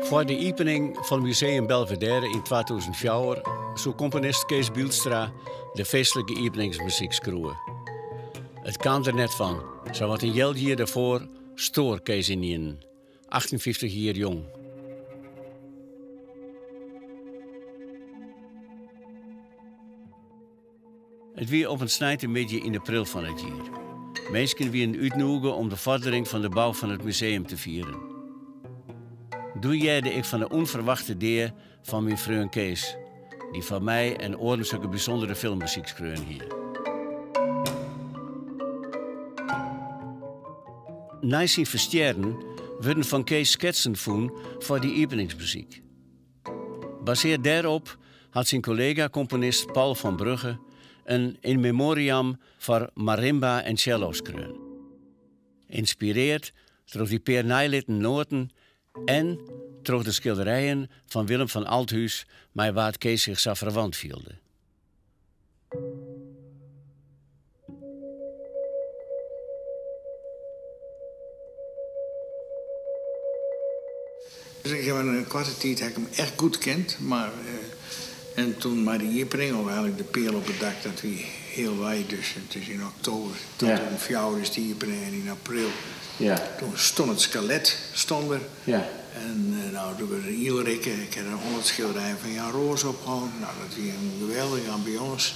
Foar de iepening fan Museum Belvédère yn 2004 soe komponist Kees Bylstra de feestlike iepeningsmuzyk skriuwe. It kaam der net fan, sawat in healjier dêrfoar stoar Kees ynienen, 58 jier jong. It wie op in sneintemiddei yn april fan it jier. Minsken wienen útnûge om de foardering fan de bou fan it museum te fieren. Doe hearde ik fan de ûnferwachte dea fan myn freon Kees, dy't foar my en oaren sokke bysûndere filmmuzyk skreaun hie. Nei syn ferstjerren wurden fan Kees sketsen fûn foar dy iepeningsmuzyk. Basearre dêrop hat syn kollega-komponist Paul van Brugge in In Memoriam foar marimba en cello skreaun. Ynspirearre troch dy pear neilitten noaten en troch de skilderijen fan Willem van Althuis mei wa't Kees sich sa ferwant fielde. Dus ik heb in koarte tiid heb ik him echt goed kend, mar en toen mei de iepening, of eigenlik de peal op it dak, dat wie healwei, dus it is yn oktober 2004 is de iepening en yn april toen stond it skelet stond der. En nou, doe wie der ielrikke, ik ha der 100 skilderijen fan Jan Roos ophongen, nou dat wie in geweldige ambiance.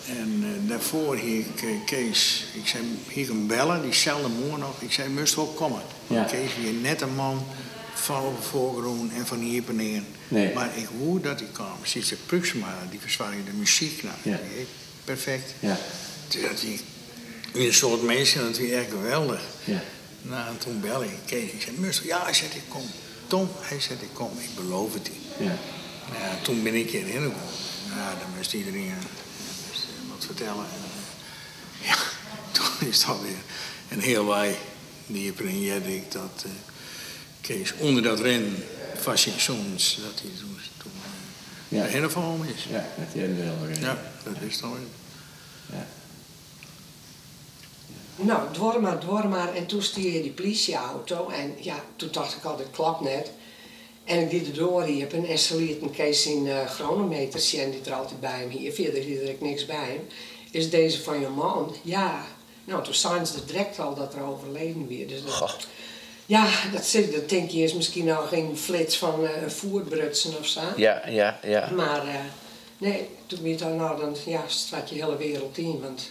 En dêrfoar hie ik Kees, ik sei, hie ik him belle, dyselde moarn noch, ik sei, moatst wol komme. Want Kees wie net in man fan op 'e foargrûn en fan iepeningen. Mar ik woe dat hy kaam. Sytze Pruiksma, dy fersoarge de muzyk, nou, dat wie ek perfekt. Dus dat wie in soad minsken, dat wie echt geweldich. Nou, en toen belle ik Kees, ik sei, moatst, ja, hy seit, ik kom. Tom, hy seit, ik kom, ik beloof it dy. Nou ja, toen bin ik hjirhinne gien. Nou ja, dan moast iedereen wat fertelle. En ja, toen is it alweer in healwei de iepening hearde ik dat Kees ûnder dat rinnen foar syn sûnens, dat hy toen derhinne fallen is. Ja, dat hearde we alweer. Ja, dat wist alweer. Ja. No, doar mar, doar mar. En toen stie dy plysje-auto en ja, toen tocht ik al, dit klopt net. En ik die de doar iepen en se lieten Kees syn chronometer sjen dy't er altyd by him hie. Fierder hie er ek niks by him. Is deze van jo man? Ja. No, toen seinen se direkt al dat er overleden wie. Dus dat, ja, dat sis, dat tink je is miskien noch in flits fan in foet brutsen of sa. Mar nee, toen wie it al, no dan ja, stoart je hiele wereld yn, want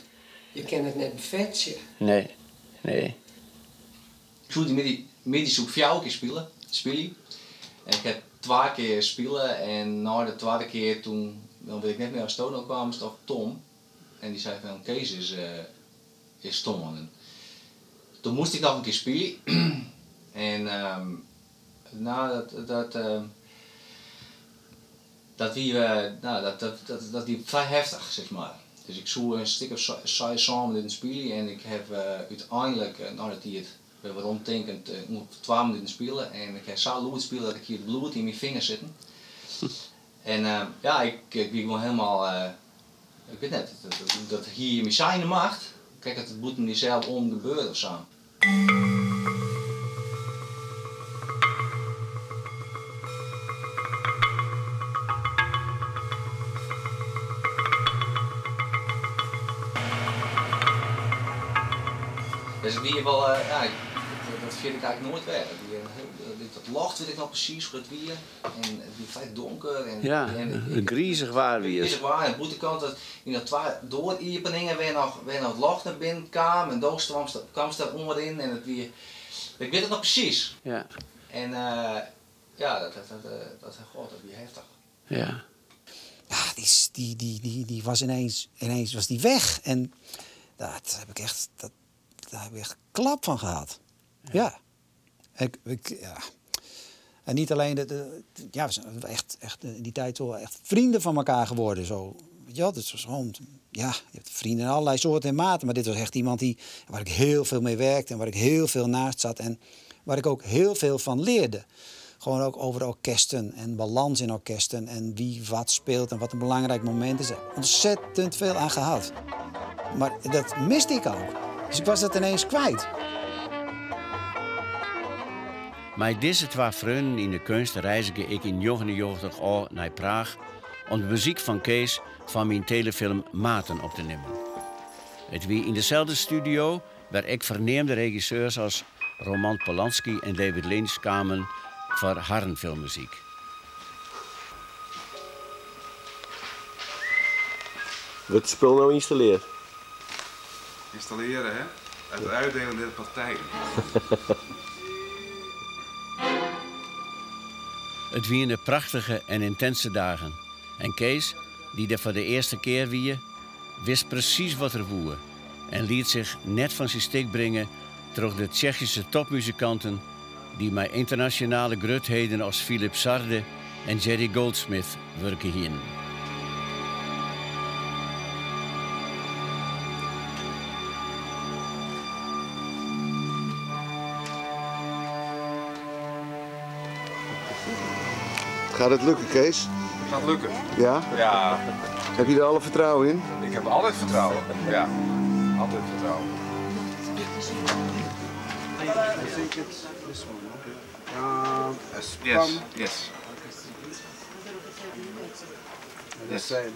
je kinne it net befetsje. Nee, nee. Ik soe dy middei, middei soe ik fjouwer kear spile, spylje. En ik ha twa kear spile en nei de twadde kear toen, dan wit ik net mear oftsto no kwamst of Tom. En dy sei fan Kees is, is stoarn. En toen moast ik noch in kear spylje. En no dat, dat, dat wie, no dat, dat, dat wie frij heftich sis mar. Dus ik soe in stik of seis, sân minuten spylje en ik ha úteinlik nei de tiid wer weromtinkend ûngefear twa minuten spile en ik ha sa lûd spile dat ik hie it bloed yn myn fingers sitten. En ja, ik wie gewoan helemaal, ik wit net, dat hie my sa yn de macht. Krekt dat it bûten mysels om gebeurde of sa. Dus it wie wol, ja, dat ferjit ik eigentlik noait wer. It wie in hiel, dat ljocht wit ik noch presys hoe't dat wie. En it wie frij donker. En, ja, grizich waar wie it. Grizich waar en bûtenkant dat yn dat twa doariepeningen wêr noch, wêr noch it ljocht nei binnen kaam en do kaamst der oanrinnen en it wie, ik wit it noch presys. Ja. En ja, dat, dat, dat, god, dat wie heftich. Ja. Ja, die, die, die, die was ineens, ineens was die weg. En dat heb ik echt, dat, daar heb ik echt klap van gehad. Ja. Ik, ik, ja. En niet alleen, de, ja, we zijn echt, echt in die tijd wel echt vrienden van elkaar geworden. Zo, weet je wel, het was gewoon, ja, je hebt vrienden in allerlei soorten en maten. Maar dit was echt iemand die, waar ik heel veel mee werkte en waar ik heel veel naast zat. En waar ik ook heel veel van leerde. Gewoon ook over orkesten en balans in orkesten en wie wat speelt en wat een belangrijk moment is. Ontzettend veel aan gehad. Maar dat miste ik ook. Dus ik was dat ineens kwijt. Mei dizze twa freonen yn de keunst reizge ik yn 99 ôf nei Praach om de muzyk fan Kees foar myn telefilm Maten op te nimmen. It wie yn deselde studio wêr ek ferneamde regisseurs as Roman Polanski en David Lynch kamen foar harren filmmuzyk. Wurdt it spul no ynstalleard? Ynstalleare, hè? It uitdelen der partijen. It wiene prachtige en yntinse dagen en Kees, dy't der foar de earste kear wie, wist presys wat er woe en liet sich net fan syn stik bringe troch de Tsjechyske topmuzikanten dy't mei ynternasjonale grutheden as Philip Sarde en Jerry Goldsmith wurke hienen. Gaat het lukken, Kees? Gaat lukken. Ja? Ja. Heb je er alle vertrouwen in? Ik heb altijd vertrouwen, ja. Altijd vertrouwen. I think it's this one. Yes, yes. The same.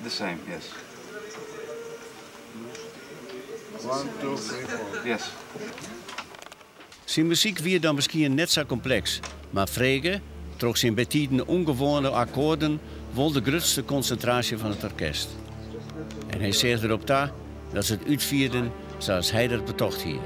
The same, yes. One, two, three, four. Yes. Syn muzyk wie dan miskien net sa kompleks, mar frege, troch syn bytiden ûngewoane akkoarden, wol de grutste konsintraasje fan it orkest. En hy seach derop ta dat se it útfierden sa as hy dat betocht hie.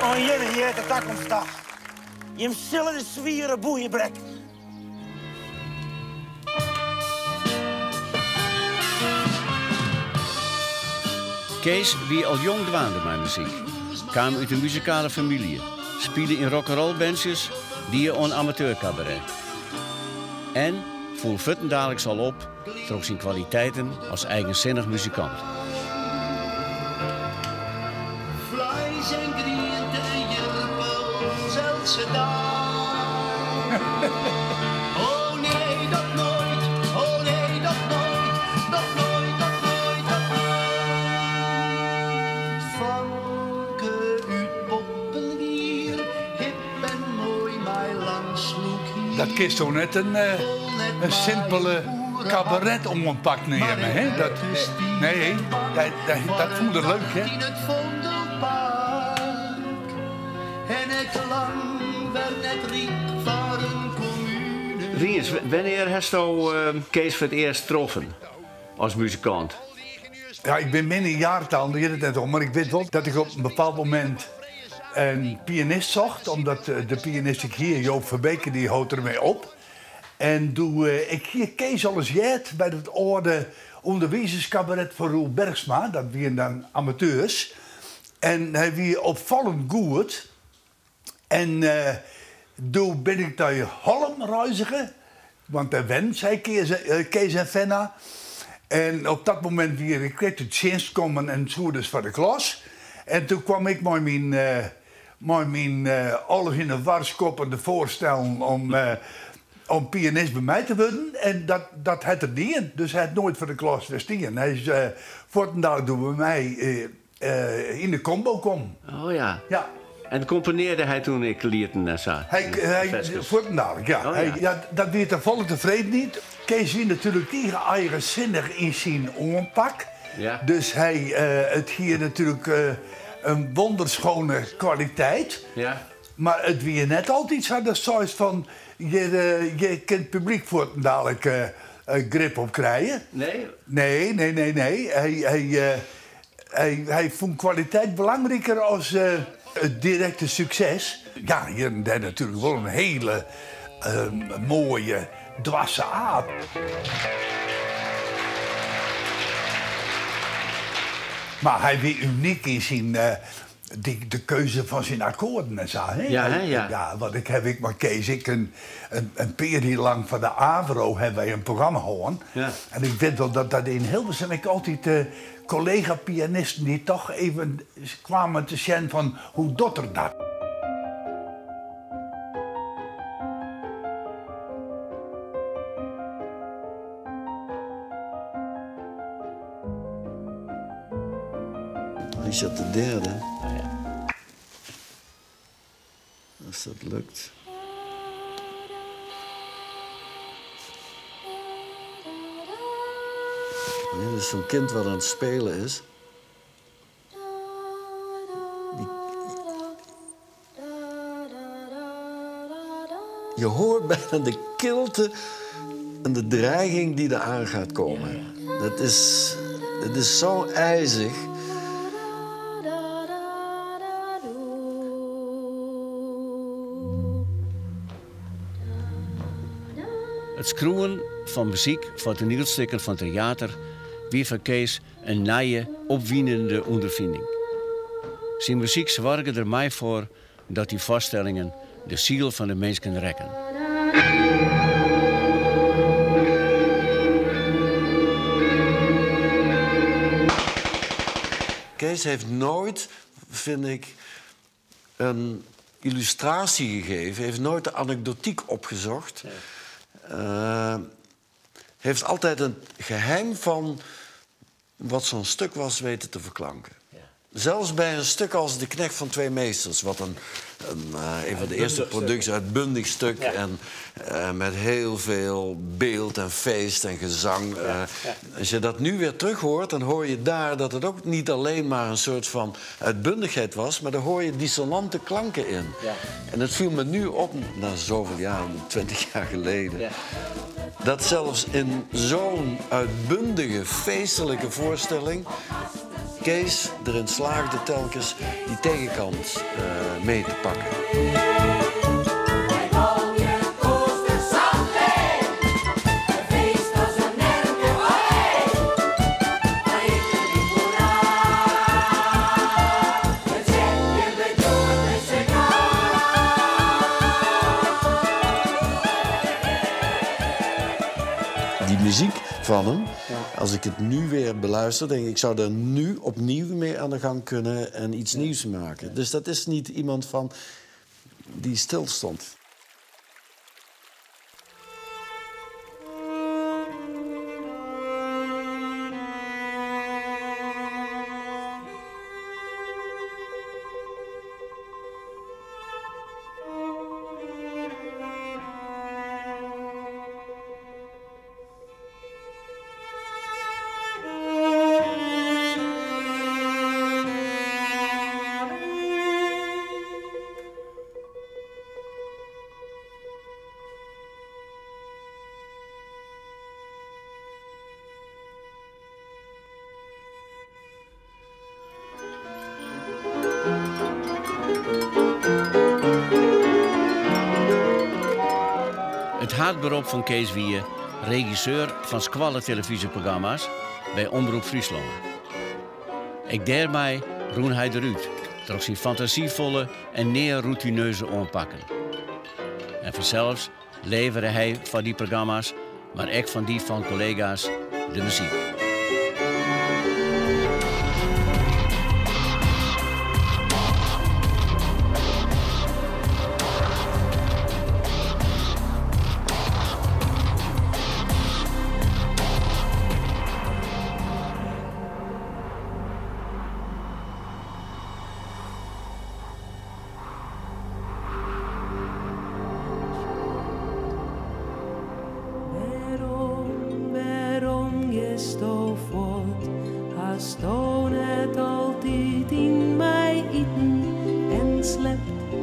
Oan jimme heart de takomst ta. Jim sille de swiere boeien brekke. Kees wie al jong dwaande mei muzyk, kaam út in muzikale famylje, spile yn rock'n'roll-bandsjes, die oan amateurkabaret. En foel fuortendaliks al op troch syn kwaliteiten as eigensinnich muzikant. Fleis en griente en jirpels eltse dei. Oh nee, dat nooit, oh nee, dat nooit, dat nooit, dat nooit, dat nooit. Famke út Poppenwier, hip en moai mei lang slûk hier. Dat kinsto net in in simpele kabaret oanpak neame, hè? Dat, nee, dat, dat, dat fûn er leuk, hè? Yn it Vondelpark en ek lang wer net ryk foar in kommune. Rients, wannear hasto Kees foar it earst troffen as muzikant? Ja, ik bin min yn jaartallen, dêr giet it net om, mar ik wit wol dat ik op in bepaald momint in pianist socht, omdat de pianist dy't ik hie, Joop Verbeke, dy hold dermei op. En doe, ik hie Kees alris heard by dat âlde ûnderwizerskabaret fan Roel Bergsma, dat wiene dan amateurs, en hy wie opfallend goed. En doe bin ik nei Hollum reizge, want dêr wennen sy, Kees en Fenna. En op dat momint wie ik krekt út tsjinst kommen en soe dus foar de klas. En doe kwam ik mei myn, mei myn alles yn 'e war skoppende foarstellen om, om pianist by my te wurden. En dat, dat hat er dien. Dus hy hat noait foar de klas wer stien. Hy is fuortendalik doe by my yn de kombo kommen. Oh ja. Ja. En komponearde hy toen ek lieten en sa? Hy, hy, fuortendalik, ja. Oh, ja. Hy, ja, dat wie ta folle tefredenheid. Kees wie natuerlik tige eigensinnich yn syn oanpak. Ja. Dus hy, it hie natuerlik in wonderschone kwaliteit. Ja. Mar it wie net altyd sa datst seist fan hjir, hjir kin it publyk fuortendalik grip op krije. Nee? Nee, nee, nee, nee. Hy, hy, hy, hy fûn kwaliteit belangriker as it direkte sukses. Ja, hjir en dêr natuerlik wol in hiele moaie dwarse aap. Mar hy wie unyk yn syn de keuze fan syn akkoarden en sa. Hè? Ja, hè, ja. Ja, want ik haw ek mei Kees ek in, in pear jier lang foar de AVRO hawwe wy in programma hân. Ja. En ik wit wol dat dat yn Hilversum ek altyd kollega-pianisten dy't toch even kwamen te sjen fan hoe docht er dat. Hy set de derde. As dat lukt. Dit is zo'n kind wat aan het spelen is. Die... Je hoort bijna de kilte en de dreiging die eraan gaat komen. Dat is zo ijzig. It skriuwen fan muzyk foar toanielstikken fan teäter wie foar Kees in nije, opwinende ûnderfining. Syn muzyk soarge der mei foar dat dy foarstellingen de siel fan de minsken rekken. Kees heeft nooit, vind ik, een illustratie gegeven. Heeft nooit de anekdotiek opgezocht. Heeft altijd een geheim van wat zo'n stuk was weten te verklanken. Zelfs bij een stuk als De Knecht van Twee Meesters, wat een van de eerste Uitbundig stuk. producties, uitbundig stuk en met heel veel beeld en feest en gezang. Als je dat nu weer terug hoort, dan hoor je daar dat het ook niet alleen maar een soort van uitbundigheid was, maar daar hoor je dissonante klanken in. En dat viel me nu op, na zoveel jaren, 20 jaar geleden, dat zelfs in zo'n uitbundige, feestelijke voorstelling Kees erin slaagde telkens die tegenkant mee te pakken. Die muziek van hem, als ik het nu weer beluister, denk ik, ik zou er nu opnieuw mee aan de gang kunnen en iets nieuws maken. Dus dat is niet iemand van die stilstond. It haadberop fan Kees wie regisseur fan skoalletelevyzjeprogramma's by Omrop Fryslân. Ek dêrmei rûn hy derút troch syn fantasyfolle en nea rûtineuze oanpakken. En fansels levere hy foar dy programma's, mar ek fan dy fan kollega's, de muzyk. Werom, werom gisto? Hasto net altyd yn my iten en slept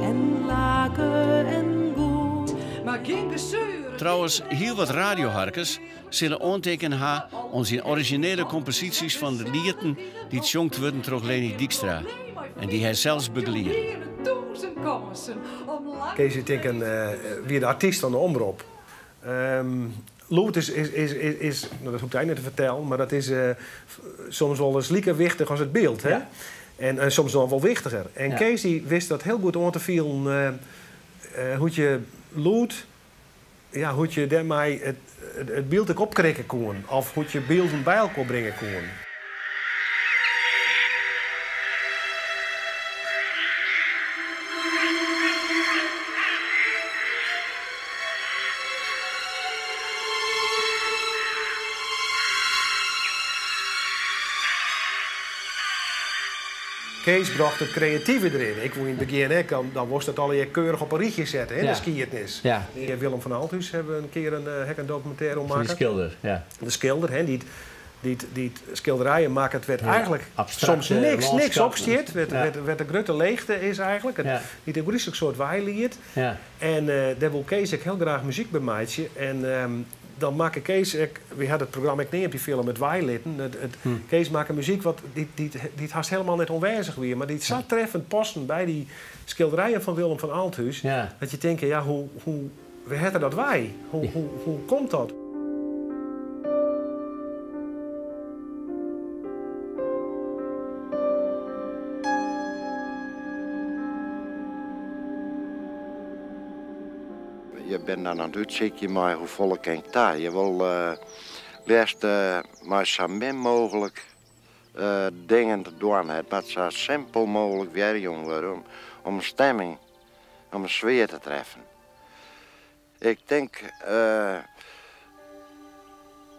en lake en goed. Mar gjin geseur. Trouwens, hiel wat radioharkers sille oantinken ha oan syn orizjinele komposysjes fan de lieten dy't sjongd wurden troch Leny Dykstra en dy't hy sels begeliede. Kees ik tink wie de artyst fan de omrop. Lûd is, is, is, is, no, dat hoecht hy net te fertellen, mar dat is soms wolris like wichtich as it byld. Hè? Ja. En soms noch wol wichtiger. En Ja. Kees dy wist dat hiel goed oan te fielen, hoe't je lûd, ja, hoe't je dêrmei it, it byld ek opkrikke koenen. Of hoe't je bylden by elkoar bringe koenen. Kees brocht it kreative deryn. Ik woe yn it begjin ek, dan wolst dat allegear keurich op in rychje sette, hè, de skiednis. Willem van Althuis hawwe we in kear in, ek in dokumintêre oer makke. De skilder, ja. De skilder, hè, dy't dy't, dy't skilderijen makket wêr't eigentlik soms Abstrakte niks, niks op lânskappen. stiet, wêr't, wêr't, wêr't de grutte leechte is eigentlik, Ja. dy't in gryslik soad weiliet. Ja. En dêr woe Kees ek hiel graach muzyk by meitsje. En dan makke Kees ek, wy ha it programma ek neamd, dy film It Weilitten. It, it, Kees makke muzyk wat, dy't, dy't, dy't hast helemaal net oanwêzich wie, mar dy't sa treffend pasten by dy skilderijen fan Willem van Althuis, dat je tinke, ja, hoe, hoe, wêr hat er dat wei? Hoe, hoe, hoe komt dat? Je binne dan oan it útsykjen mei hoefolle kin ik ta. Je wol leafst mei sa min mooglik dingen te dwaan. It moat sa simpel mooglik wjerjûn wurde om in stimming, om in sfear te treffen. Ik tink,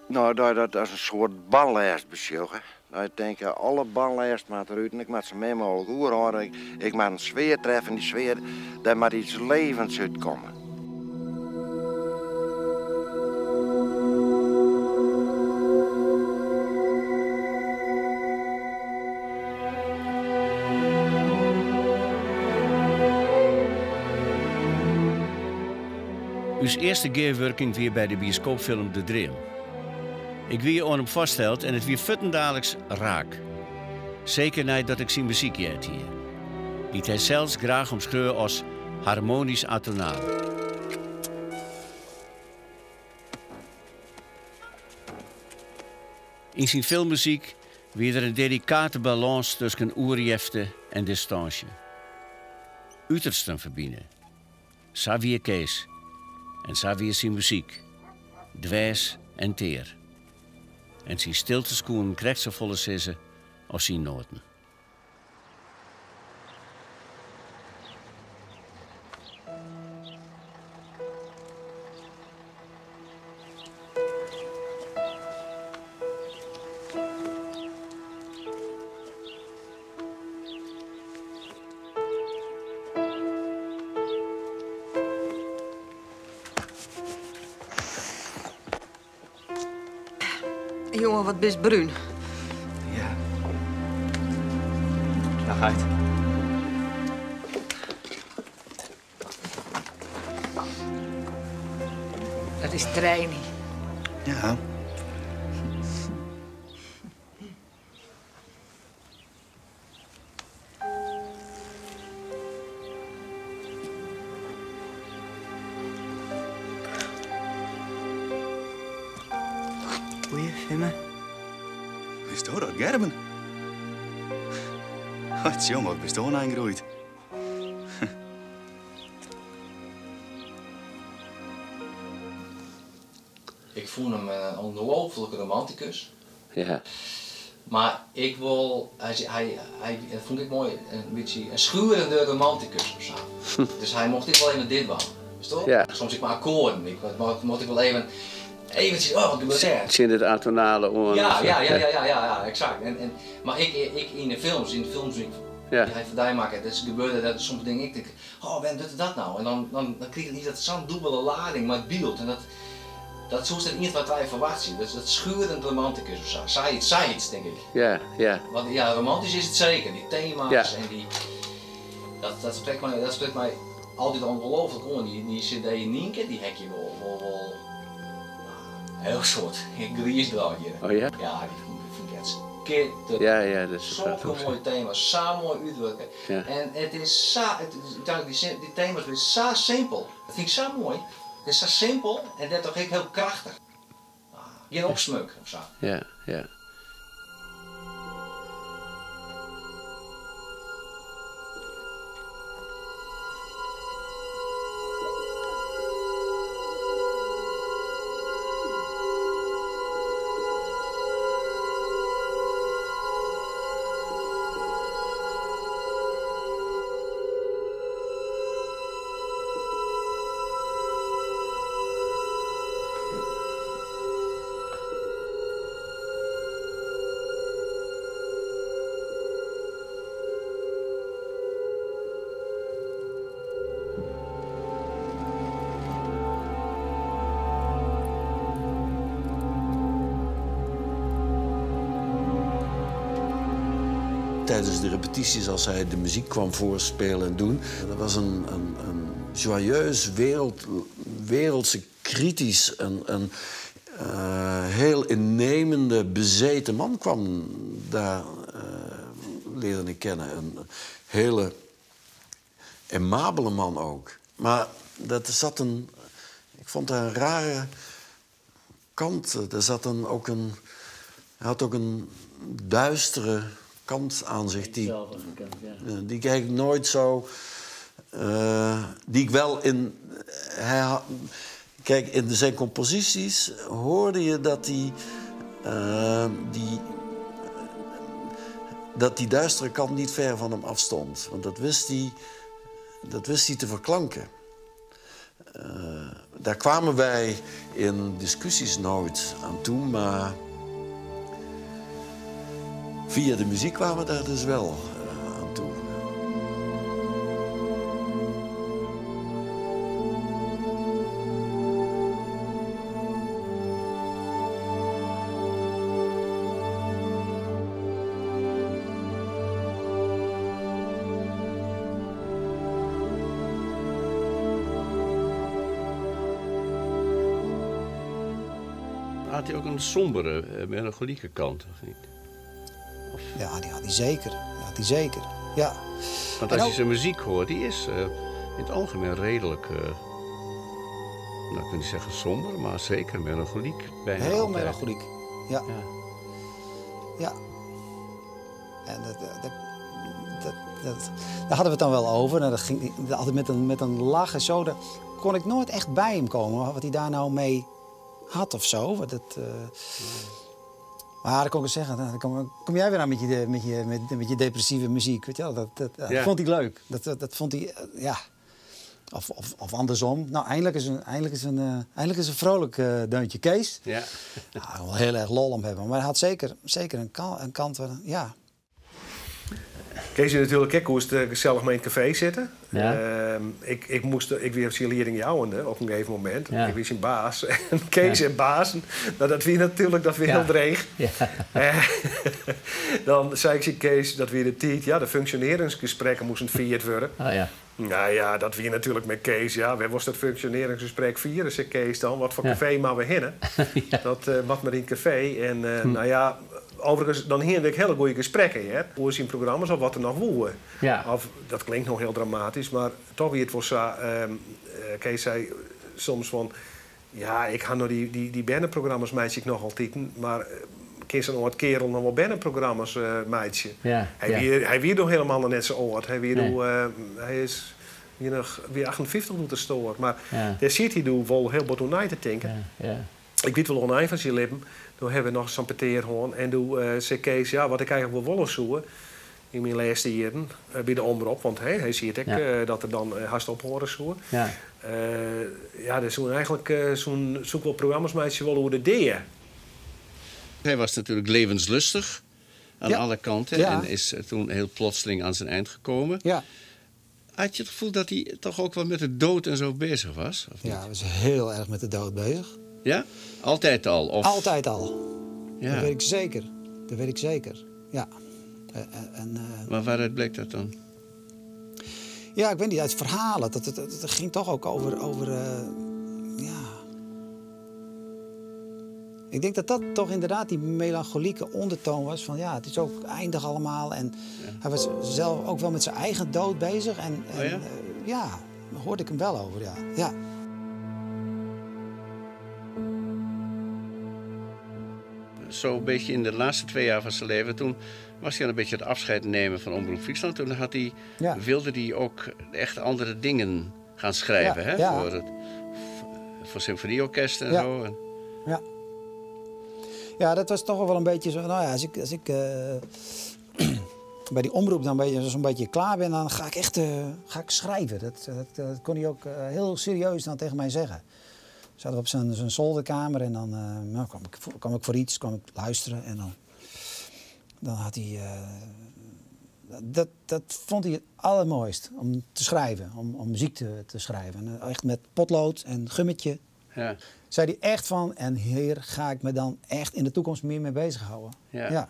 no, dat je dat as in soart ballêst besjogge. Dat je tinke, alle ballêst moat derút en ik moat sa min mooglik oerhâlde. Ik moat in sfear treffen, dy sfear, dêr moat iets levends útkomme. Us earste gearwurking wie by de bioskoopfilm De Dream. Ik wie oan him foarsteld en it wie fuortendaliks raak. Seker neidat ik syn muzyk heard hie, dy't hy sels graach omskreau as harmonysk atonaal. Yn syn filmmuzyk wie der in delikate balâns tusken oerjefte en distânsje. Utersten ferbine. Sa wie Kees en sa wie syn muzyk, dwers en tear. En syn stiltes koenen krekt safolle sizze as syn noaten. Jonge, wat bist brún. Ja. Dag heit. Dat is Trijnie. Ja. Goeie, Fimme. Bisto dat, Gerben? Wat jong, wat bisto oangroeid. Ik fûn him in ongelooflike romantikus. Ja. Mar ik wol, hy, hy, hy, dat fûn ik moai, in bytsje in schuurende romantikus of sa. Dus hy mocht ek wol even dit dwaan. Witsto? Ja. Soms ek mei akkoarden. Ik mocht ik wol even, eventsjes, oh, wat gebeurt dêr? Tsjin it atonale oan. Ja, ja, ja, ja, ja, ja, ja, eksakt. En, en, mar ek, ek yn de films, yn de films dy't hy foar dy makke, dat gebeurde dat soms dingen ik tink, oh, wêrom docht er dat no? En dan, dan, dan kriget hy dat sa'n dûbele lading mei it byld. En dat. Dat soest net ien, twa, trije ferwachtsje. Dat is dat schurend romanticus of sa. Sayts, sayts, tink ik. Ja, ja. Want ja, romantysk is it seker. Dy tema's Ja. en dy. Dat, dat, sprekt my, dat sprekt my altyd ongelooflik oan. Dy, dy CD Nynke, dy ha ik hjir wol, wol, wol heel soad griis draaid hjir. Oh ja? Ja, dy fyn ik echt skitterend. Ja, ja, dat is Sokke prachtig. moaie tema's, sa moai útwurke. Ja. En it is sa, it, úteinlik dy, dy tema's binne sa simpel. Dat fyn ik sa moai. It is sa simpel en dêrtroch ek hiel krachtich. Gjin opsmuk of sa. Ja, ja. Tijdens de repetities, als hij de muziek kwam voorspelen en doen, dat was een, een, een joyeus, wereld, wereldse, kritisch, een, een eh, heel innemende, bezeten man kwam daar, eh, leerde ik kennen. Een hele aimabele man ook. Maar dat zat een, ik vond daar een rare kant. Er zat een, ook een, hij had ook een duistere kant aan zich die, die ik eigenlijk nooit zo. eh, die ik wel in. Hij had, kijk, in zijn composities hoorde je dat hij. eh, die, dat die duistere kant niet ver van hem afstond. Want dat wist hij, dat wist hij te verklanken. Eh, daar kwamen wij in discussies nooit aan toe, maar via de muziek kwamen we daar dus wel eh, aan toe. Had hij ook een sombere, eh, melancholieke kant, of niet? Ja, die had hij zeker. Die had hij zeker. Ja. Want En als je ook- zijn muziek hoort, die is eh, in het algemeen redelijk... eh, nou, ik wil niet zeggen somber, maar zeker melancholiek. Bijna Heel altijd. melancholiek. Ja. Ja. En dat, dat, dat, dat, daar hadden we het dan wel over. Nou, dat ging altijd met een lach en zo. Daar kon ik nooit echt bij hem komen, wat hij daar nou mee had of zo. Want dat, eh, Maar dat kon ik wel zeggen, dan kom, kom jij weer aan met je, met je, met, met je depressieve muziek. Weet je wel? Dat, dat, dat Ja. vond hij leuk. Dat, dat, dat vond hij, eh, ja. Of, of, of andersom. Nou, eindelijk is een, eindelijk is een, eh, eindelijk is een vrolijk eh, deuntje Kees. Ja. Nou, wel heel erg lol om hebben. Maar hij had zeker, zeker een, ka een kant waar, ja. Kees is natuurlijk ik moest eh, gezellig mee in het café zitten. Ja. Ehm, ik, ik moest, ik weer zijn leidingjouwende op een gegeven moment. Ja. Ik was zijn baas. En Kees Ja. en baas, nou, dat wie natuurlijk dat weer Ja. heel dreig. Ja. Eh, dan zei ik tegen Kees dat weer de tijd, ja, de functioneringsgesprekken moesten vierd worden. Oh ja. Nou ja, dat wie natuurlijk met Kees. Ja, waar was dat functioneringsgesprek vieren, zei Kees dan. Wat voor Ja. café maar we hinnen. Dat eh wat maar in het café. En eh, Hm. nou ja, overigens, dan hier ik hele goede gesprekken. Hè? Hoe is in programma's of wat er nog woe. Ja. Of, dat klinkt nog heel dramatisch, maar toch wie het was. zo, eh, Kees zei soms van... Ja, ik ga nog die, die, die bannenprogramma's meisje ik nog altijd. Maar eh, Kees een oud kerel nog wel bannenprogramma's eh meisje. Ja, Hij, ja. Weer, hij weer nog helemaal nog net zo oud. Hij, weer Nee. doe, eh, hij is hier nog weer 58 doet de stoor. Maar Ja. daar zit hij doe wel heel wat om te denken. Ja. Ik weet wel oneind van zijn lippen. Toen hebben we nog zo'n peteer gewoon. En toen eh, zei Kees, ja, wat ik eigenlijk wel willen zoeken in mijn laatste jaren eh, bij de omroep. Want hey, hij ziet ook Ja. eh, dat er dan eh, haast op horen zoeken. Ja. Eh, ja, dus zo'n eigenlijk eh, zo'n zoek wel programma's meisje wel hoe de deeën. Hij was natuurlijk levenslustig aan Ja. alle kanten Ja. en is eh, toen heel plotseling aan zijn eind gekomen. Ja. Had je het gevoel dat hij toch ook wel met de dood en zo bezig was? Of niet? Ja, hij was heel erg met de dood bezig. Ja? Altijd al? Of... Altijd al. Ja. Dat weet ik zeker. Dat weet ik zeker. Ja. En, Maar waaruit bleek dat dan? Ja, ik weet niet, uit verhalen. Dat ging toch ook over ja. Ik denk dat dat toch inderdaad die melancholieke ondertoon was. Van ja, het is ook eindig allemaal. En hij was zelf ook wel met zijn eigen dood bezig. En Oh ja? ja, daar hoorde ik hem wel over, ja. Ja. Zo'n beetje in de laatste 2 jaar van zijn leven, toen was hij al een beetje het afscheid nemen van Omroep Friesland. Toen wilde hij ook echt andere dingen gaan schrijven, hè? Voor symfonieorkest en zo. En Ja. Ja, dat was toch wel een beetje zo. Nou ja, als ik bij die omroep dan zo'n beetje klaar ben, dan ga ik echt schrijven. Dat kon hij ook heel serieus dan tegen mij zeggen. Zaten we op zijn zolderkamer en dan nou, kwam ik voor iets, kwam ik luisteren en dan had hij... dat vond hij het allermooist, om te schrijven, om muziek te schrijven. En echt met potlood en gummetje. Zei hij echt van, en hier ga ik me dan echt in de toekomst meer mee bezighouden. Ja.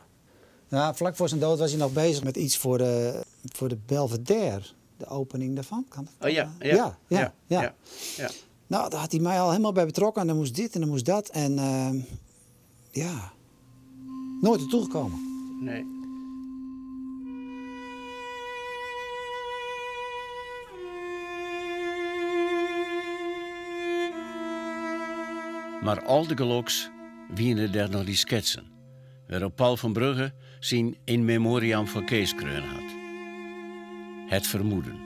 Nou, vlak voor zijn dood was hij nog bezig met iets voor de Belvedere. De opening daarvan. Kan dat? Oh ja, ja. Ja, ja, ja. Nou, daar had hij mij al helemaal bij betrokken. En dan moest dit en dan moest dat. En ja, nooit ertoe gekomen. Nee. Maar al de geloks wienen er nog die schetsen, waarop Paul van Brugge zijn in memoriam voor Kees kreun had. Het vermoeden.